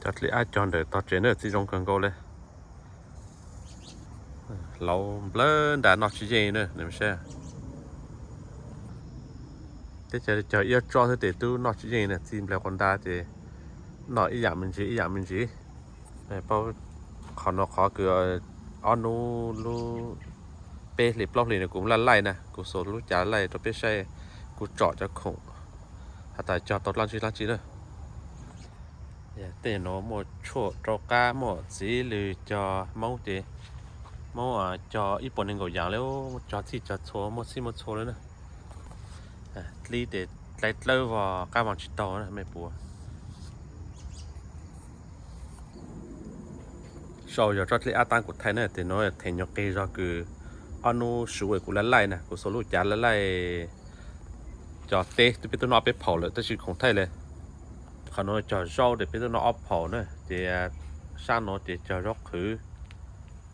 Cov dlej ab cog ntawm tog tsev na txi zoo kawg nkaus li. Lauv nplawg nra noj tsis yeej na nws saib. Teb chaws cog ib tsob xwb tes twb noj tsis yeej na, txi nplawg quas nra ces noj ib yam me ntsis ib yam me ntsis. Paub qhov no qhov kws ob hnub lub peb hlis plaub hlis no kuv laj laij na, kuv xuas lub cav laij rau peb saib, kuv tsom cov khoom has tas cog tau dlaab tsi dlaab tsi na. Tej no muaj tshuaj rau qab, muaj txiv lws cog Hmoob ces Hmoob cog ib puas neeg nkaum yaam li, cog txhij cog txhua, muaj txhij muaj txhua li na. Dlib tes dlai dlawb vog qab vaag tsis taug na mej puas. Sau yog tsob dlib ab taab kuv thaij na, tes nuav theem nyuag qis zog kws ob hnub suv es kuv laj laij na, kuv xuas lub cav laj laij cov teb twb peb tub noj peb phaum lawm tab sis khoom thaij li. Qhov nuav cog zaub tes peb tub noj ob phaum na, ces sab nuav ces cog zaub qhwv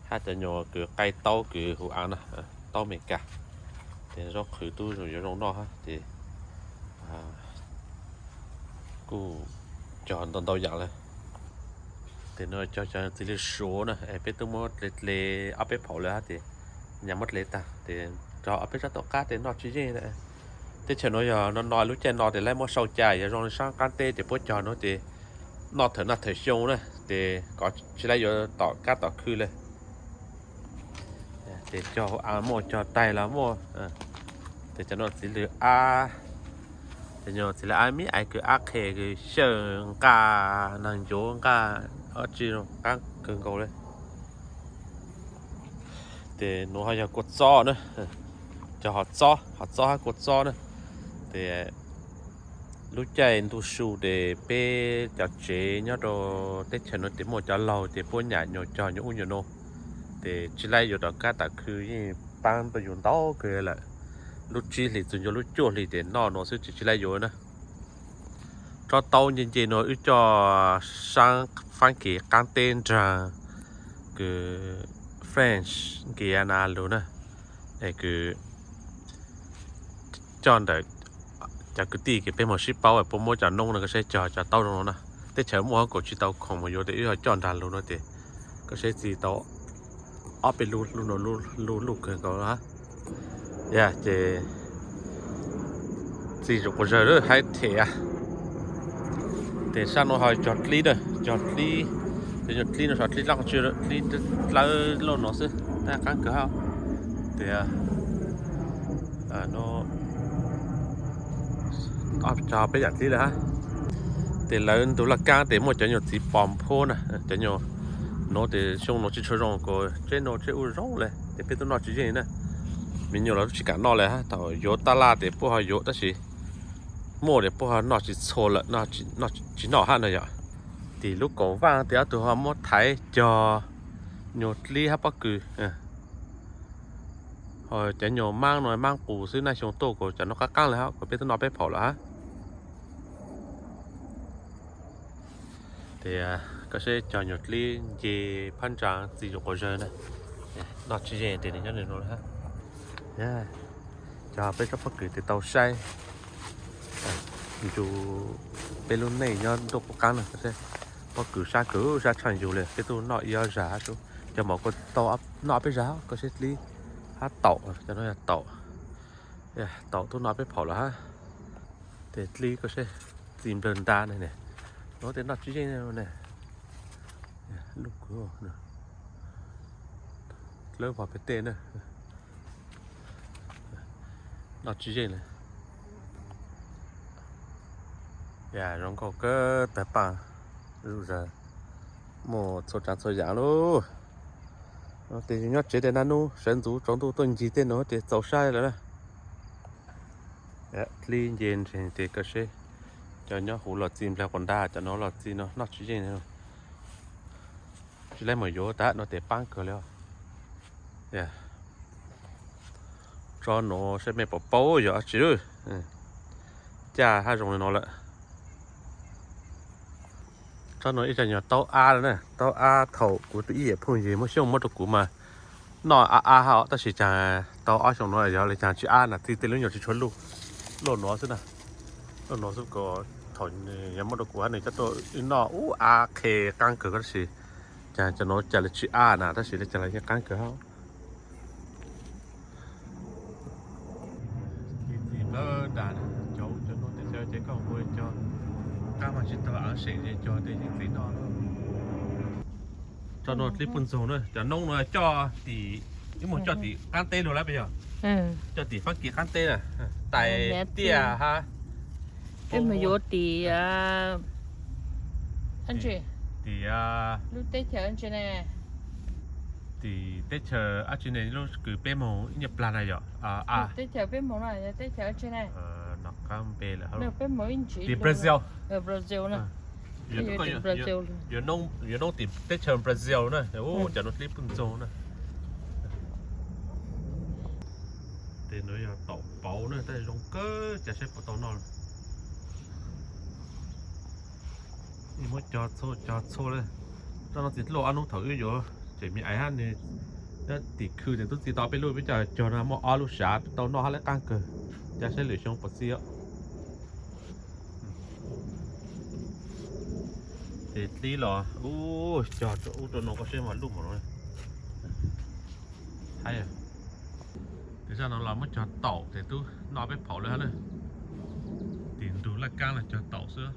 hab cov nyuag kws qaij taub kws hu aav na, taub Amelikas. Ces zaub qhwv tub yuav zoo noj hab ces kuj cog ntau ntau yaam lawm. Tes nuav cog cov txiv lws suav na es peb tub muab dle dle ob peb phaum lawm hab tes nyam muab dle tag tes cog ob peb tsob tom qab tes noj tsis yeej. Teb chaws nuav yog no no lub caij no tes lawv muab sau cai yog zoo li saab qaab teb ces puab cog nuav ces noj thawm noj thawm xyoo na, tes kov tsis laib yuav tom kab tom khw le. Ces cog hu aav muaj, cog taig los muaj. Tes cov nuav txiv lws ab, cov nyuag txiv lws ab mib aiv kws ab qhe kws xyawj nqaj naag ncuav nqaj ob tsi qaab kawg nkaus le. Tes nuav ho yog kua txob na, cov hov txob, hov txob hab kua txob na. Tes lub caij ntuj su tes peb cov tsev nyob rau teb chaws nuav tes muaj cov laug ces puab nyam nyuag cog nyuag ub nyuag nuav, tes tsis laib yuav tom kab tom khw yeej paab rau yus ntau kawg lawm. Lub tsib hlis txug ncua lub cuaj hlis tes noj nuav xwb tsis, tsis laib yuav na. Tsob taub nce nce nuav wb coj saab Faab Kis qaab teb nraag kws French Guiana lug na, es kws coj ntawm cov kwv tij kws peb moog sib paub puab muab cov noob no koj saib cog cov taub zoo no na. Teb chaws muaj hab kaum tsis tau khoom mus yuav tes wb ho coj nraag lug no tes koj saib txi tau ob peb lub, lub no lub, lub kawg nkaus na. Yog ces txi zuj quas zawg lawm haib them a. Tes sab nuav ho cog dlib na, cog dlib, cog dlib no so dlib dlaab, dlib dlawb loj no xwb tab qaab kawg hab. Tes cog peb yaam dlib lawm hab. Tes lawv ntug laj kaab tes muaj cov nyuag txiv pos nphuab na, cov nyuag nuav tes xyoo nuav tsis tshua zoo, kuas tseb nuav tseb ub zoo le tes peb tub noj tsis yeej na. Me nyuam los tub tsis kaam noj le hab, thaum yuav taj laj tes puab ho yuav tab sis muaj tes puab ho noj tsis txhua lawm, noj tsis noj hab no yog. Tim lub kaum vaaj tes ob tug ho muab thaiv cog nyuag dlib hab pob kws. Ho cov nyuag maab no maab qus xwb, naj xyoo tuaj kuas cov no qaab qaab le hab, kuas peb tub noj peb phaum lawm hab. Tes koj saib cog nyuag dlib nce phab ntsaa txi zuj quas zawg na. Noj tsis yeej tes nws nyob le no hab. Cog peb tsob pob kws tes tau saib ncu peb lub neej nyob ntuj qub qaab na. Pob kws sab kws sab tshaaj yug le, peb tub noj ib ob zag hab sub. Cog mas kuas tau noj peb zag, koj saib dlib hab taum, cov no yog taum. Taum tub noj peb phaum lawm hab. Tes dlib koj saib txi nplawg nra ne, nuav tes noj tsis yeej ne. Lub kws dlawb pog pem tej na. Noj tsis yeej le. Yog zoo nkauj kawg tag paaj, zuj zag muaj txhua tsaav txhua yaam lauj. Tes yus nyob tsev tes naj nub sawv ntxuv tsaus ntuj tuaj ncig tej nuav tes txaus sai lawm na. Dlib nce nreeg tes koj saib, cov nyob huv los txi nplawg quas nra, cov nuav los txi no noj tsis yeej. Tsis laib mus yuav tas no tes paab kawg li. Tsob nuav saib mej puas paub yog dab tsi, caj hab zoo li no lawm. Tsob nuav ib zag nyuag taub ab na, taub ab thaum kuv tus ib yam phooj ywg muab xyoob muab rau kuv mas noj ab ab hab, tab sis caag tau ob xyoo nuav yog le caag tsis ab na, txi tej lub nyuag tsis tshua luj, luaj nuav xwb na. Luaj nuav xwb kuas Thaum nws yuav muab rau kuv nws coj tuaj wb noj ub ab qhe qaab kawg tab sis cas cov nuav cas lawv tsis ab na tab sis lawv cas lawv yeej qaab kawg hab. Txiv npawg nram cov cov nuav teb chaws ces koj ua cog qab mas tsis tau av seem ces cog tej yeej txiv noj. Tso nuav dlib puj ntxoog na, cov noob nuav coj tim, ib mus coj tim qaab teb lug lawm puas yog? Coj tim Faab Kis qaab teb na, tais tiaj hab. Peb mus yuav tim, tim lub teb chaws, tim teb chaws ab tsi ne lub kws peb moog ib nyuag plag na yom? Teb chaws peb moog no yog teb chaws ab tsi ne? Nom qab npe lawm. Tim Brazil. Yuav noob tim teb chaws Brazil na, ub cov nuav dlib puj ntxoog na. Tej nuav yog taum pauv na, tab zoo kawg, cas saib puas tau noj. Muab cog txhua cog txhua le. Tsob no txiv hluas ob hnub thaum wb yuav tseem me aiv hab nws, nyob tim khw ces tub txib tau peb lub, peb coj cog no muaj ob lub sav tau noj hab le qaab kawg. Cas saib lwm xyoo puas txi os. Ces dlib los ub cog ub rau no koj saib mas luj mas no. Hab, tes zaj no los muab cog taum tes tub noj peb phaum le hab na. Tim ntug laj kaab los cog taum xwb.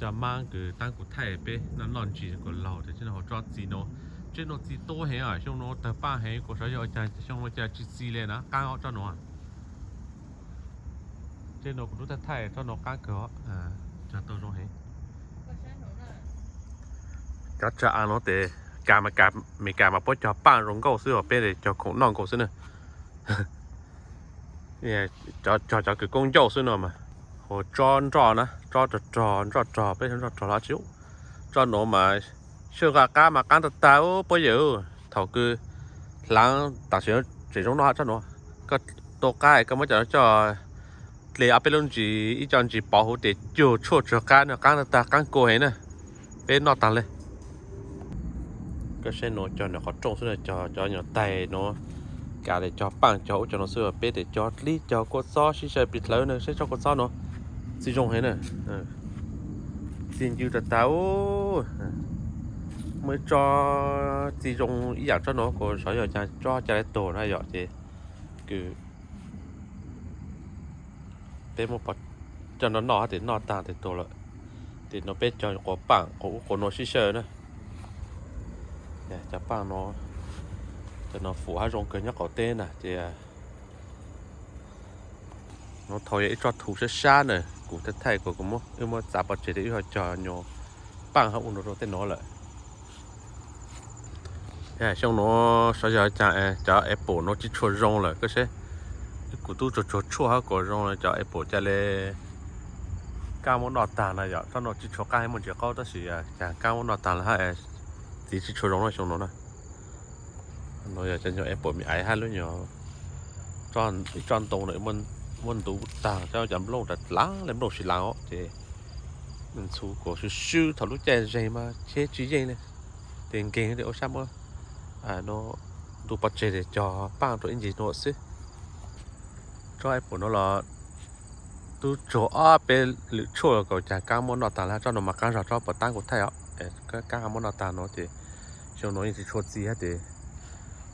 Cov maab kws taab kuv thaij peb noj noj ntsis kuas laug tes tsi no hauv tsob txiv no, tsi no txiv tuab heev, xyoo no tawg paaj heev, kuv xav yog ua cas xyoo no cas tsi txi le na, qaab tsob nuav. Tsi no kuv tub thaij thaij tsob nuav qaab kawg, cog tau zoo heev. Cov tsag aav nuav tes kas, Amelikas mas puab cog paaj zoo nkauj xwb, peb tes cog khoom noj nkaus xwb na. Cog cov kws koob ncauj xwb no mas, hu tsob nroj na, tsob rog rog, nroj rog, peb nroj rog los tsi. Tsob nuav mas xyaj nqa qaab mas qaab tag tag puab yawm. Thaum kws hlaav tam sim tseem zoo noj tsob nuav, koj tua qaab koj muab cov nuav coj dle ob peb lub ntsis, ib co ntsis pov huv tes cug tshuaj tsawg qaab no, qaab tag tag, qaab kua heev na. Peb noj taag le. Koj saib nuav cog nws qhov rooj xwb na, cog cov nyuag taig nuav, kas tes cog paaj cog ub cog nuav xwb, peb tes cog dlib cog kua txob sib xyaw pis dlhawv na, saib tsob kua txob nuav txi zoo heev na. Txi ncw tag tag. Muaj ib tsob txi zoo ib yaam tsob nuav kuv xav yog cas tsob ca le tuag na yom, ces kws peb muab pov coj noj noj hab tes noj taag tes tuag lawm. Tes nuav peb cog quas paaj quas ub quas nuav sib xyaw na. Cov paaj nuav, cov nuav fum hab zoo kawg nyob qaum teb na ces nuav thaum yog ib tsob thuv sab sab na, kuv thaij thaij kuv, kuv muab, wb muab txav pov tseg tes wb ho cog nyuag paaj hab ua nuav rau tej nuav lawm. Xyoo nuav xyov yog cas cov apple nuav tsi tshua zoo lawm, koj saib, kuv tub tsuag tsuag tshuaj hab kuas zoo, cov apple ca le kaab muab noj taag na yom. Tsob nuav tsi tshua qaab muaj ntsis qaub tab sis cas kaab muab noj taag lawm hab, txiv tsi tshua zoo na xyoo nuav na. Nuav yog cov nyuag apple me aiv hab lub nyuag, ib tsob ntoo na muab ntuv taag, cov nplooj dlav dlav le, nplooj sib laav os ces ntxhuv kuas swb swb, thaum lub caij zeeg mas cheb tsi yeej le. Tes nkeeg tes ua sab muab ntu pov tseg tes cog paaj rau ib ncig nuav xwb. Tsob apple nuav los tub tsuag ob peb lwm tshuaj kuas cas kaab muab noj taag lawm, tsob nuav mas qaab zog tsob puas taab kuv thaij os. Kaab ho muab noj taag nuav ces xyoo nuav yeej tsi tshua txi hab tes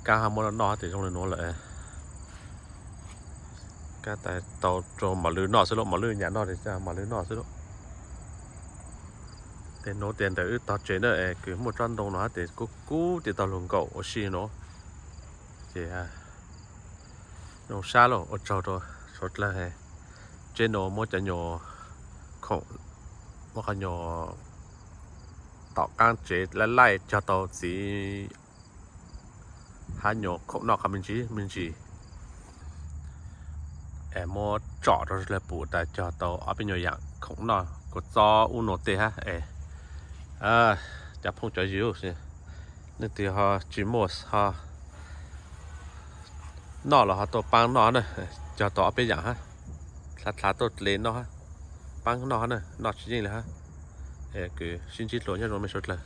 kaab ho muab noj noj hab tes zoo le nuav lawm. Kaab tas tau rau mos lwj noj xwb lauj, mos lwj nyam noj tes mos lwj noj xwb lauj. Tes nuav tes ntawm wb tog tsev na, kws muaj tsob ntoo no hab tes kub kub tes tau lug nkaum ua si nuav ces zoo sab lauj. Ua tsaug rau suav dlawg, tsev nuav muab cov nyuag khoom, muab qhov nyuag tom qaab tsev laij laij cog tau txiv hab nyuag khoom noj qhov me ntsis me ntsis. Es muab tsom rau suav dlawg pum tas cog tau ob peb nyuag yaam khoom noj, kua txob ub nuav tej hab es cov phooj cov ywg, leej twg ho tsi muaj ho noj los ho tuaj paab noj na, cog tau ob peb yaam hab, dlhav dlhav tuaj dle noj hab, paab noj hab na, noj tsis yeej le hab. Es kws sib ntsib dlua nyob zoo mej suav dlawg.